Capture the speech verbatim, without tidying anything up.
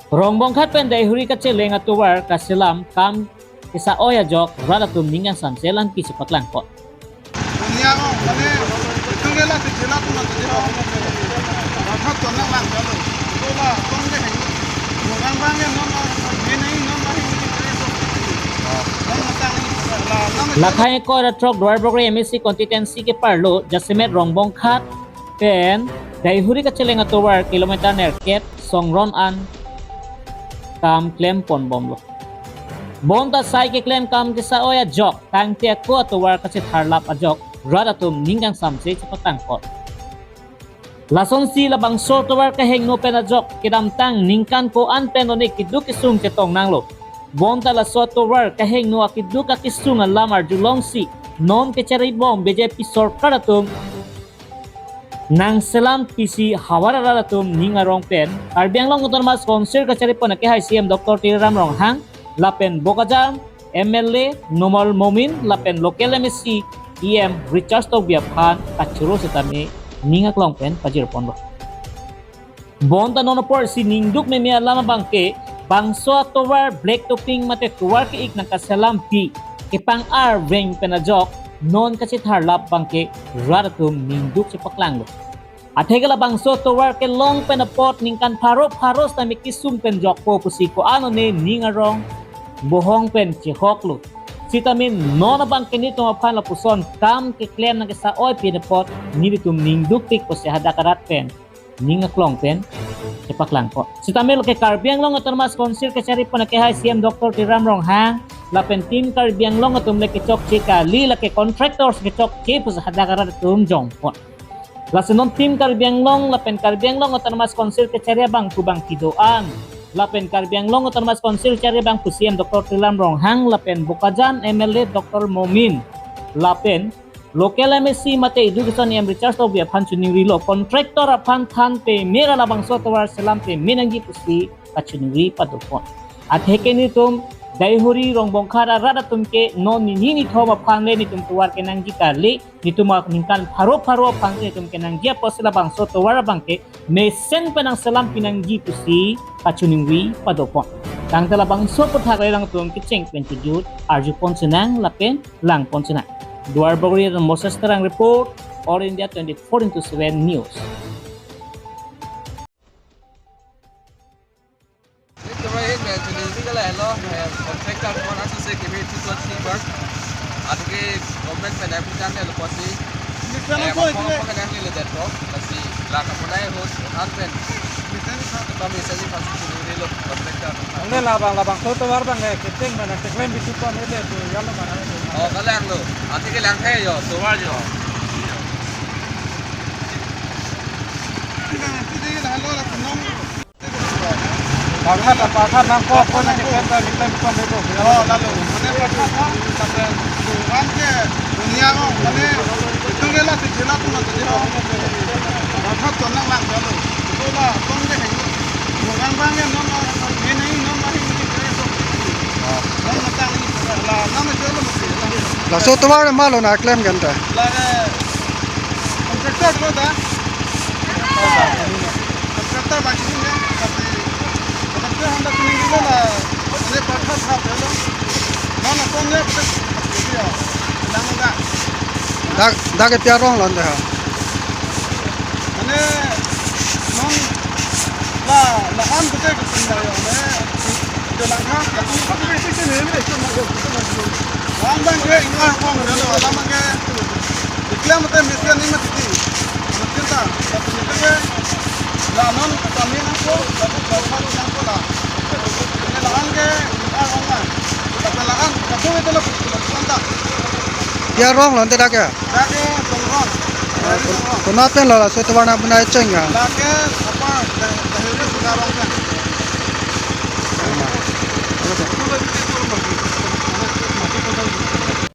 Rongbongkhat pen Daihuri kacheleng atovar kaselam kam kesa-oi ajok rat atum ning kangsamse alam pi chepaklangkok. Punya ko, mane, itu dia lah, itu dia lah, itu dia lah. Rapat tu nang lang jalo. Itu lah, kong deh, heng. Orang bang ya, non, non, ini, non, non, ini, ini, itu. Non, matang ini, lah, non, Lakhai ko ra throk Duarbagori M A C constituency ke arlo, jasemet Rongbongkhat pen Daihuri kacheleng atovar kilometer nerkep songron an kam klem ponbomlo. Bonta sai keklem kam kesa-oi ajok, tangte ako atovar kachetharlap ajok, rat atum ning kangsamse chepaklangkok. Lasonsi labangso atovar kehingno pen ajok, kedamtang ningkan ko-an pen one keduk kesung chetong nanglo. Bonta laso atovar kehingno akeduk akesung alam arjulongsi, non kecharibom B J P sorkar atum nangselam pisi havar arat atum ning arong pen Karbi Anglong Autonomous Council kacharipon akehai C E M Doctor Tuliram Ronghang lapen Bokajan M L A Numal Momin lapen local M A C E M Richard Tokbi aphan kachoro setame ning aklong pen pajirponlo. Bonta non apor si ningduk meme alam abangke bangso atovar black topping mate tovar ke-ik nangkaselam pi kepang-ar veng pen ajok non kachetharlap abangke rat atum ningduk chepaklanglo. Atheke labangso atovar kelong pen apot ningkan pharo pharo setame kesung pen jokpo pusi ko-an one ning arong bohong pen chehoklo. Sitame non abangke netum aphan lapuson kam keklem nangkesa-oi pen apot nelitum ningduk tik pusi hadak arat pen ning aklong pen chepaklangkok. Sitame lake Karbi Anglong Autonomous Council kacharipon akehai C E M Doctor Tuliram Ronghang lapen Team Karbi Anglong atum le kechokche kali, lake contractors kechokche pusi hadak arat atum jongpon. Lasi non Team Karbi Anglong lapen Karbi Anglong Autonomous Council kachari abang pu abang kedo-an lapen Karbi Anglong Autonomous Council kachari abang pu C E M Doctor Tuliram Ronghang lapen Bokajan M L A Doctor Momin lapen local M A C mate Education E M Richard Tokbi aphan chiningrilo, contractor aphan than peme ra labangso atovar selam peme nangji pusi kachiningri padopon. Atheke netum Daihuri Rongbongkhat arat atum ke non nini nithom aphan le netum tovar kenangji kali, netum aningkan pharo pharo aphan netum kenangji apotsi labangso tovar abangke mesen pen nangselam pinangji pusi kachiningri padopon. Tangte labangso aputhak le alangtum kecheng pen kejut arjupon sinang lapen langpon sinang. Duarbagori pen Moses Terang report, All India twenty-four into seven News. Itu baik, ya, jadi ini kalau lo, ya, contractor pon asuse kami itu tuan sibar. Atau ke government pen application lo pasti. Ini kan Eh, apa apa itu? Apa kan yang ini lihat, bro? Pasti lah kamu naik host, kan pen. Ini kan apa? Kami saya pasti sini lo, contractor. Ang nila bang labangso atovar abang eh, kecheng mana keklem bisu pon itu, itu, ya lo mana itu. Oh, kalang lo. Atau ke lang kayo, tovar jo. Ini kan itu dia lah lo lah kenong. Bangkhat, bangkhat nangkok, ko nang keklem ta, keklem ta, keklem ta. Oh, lalu, mane bangkhat, sampai tuan ke dunia ko, mane itu ke lah, kecil lah, cuma tujuh orang. Bangkhat tuan nang lang lalu. Itu lah, tuan ke heng. Bukan bang ya, non, ini, non, ini, ini, itu. Non, matang ini, lah, nama jual mesti. Laso atovar ma lo nangklem kan ta? Lah, eh, contractor lo ta. Contractor ba sini ya, tapi contractor Honda sini juga lah, ini part part part ya lo. Mana kong ya, betul. Iya, bilang enggak. Dak, dak ke pi arong lo ante ha. Mane, non, la, la-an betul betul ya, mane. Langkha, langkha. Langkha ke, ingkar kong, lalu langkha ke. Iklam mate mesen ni mati. Mesen ta, tapi itu ke, la non kami nangkok, tapi bapak nangkok lah. Ini langkha ke, ingkar kong lah. Tapi langkha, tapi itu lah, langkha. Pi arong lo ante dak ke? Dak ke Tongrong. Dari Tongrong. Konat pen lo laso atovar nang bunai cheng ya? Dak ke apa, dah, dah ini sudah rong kan.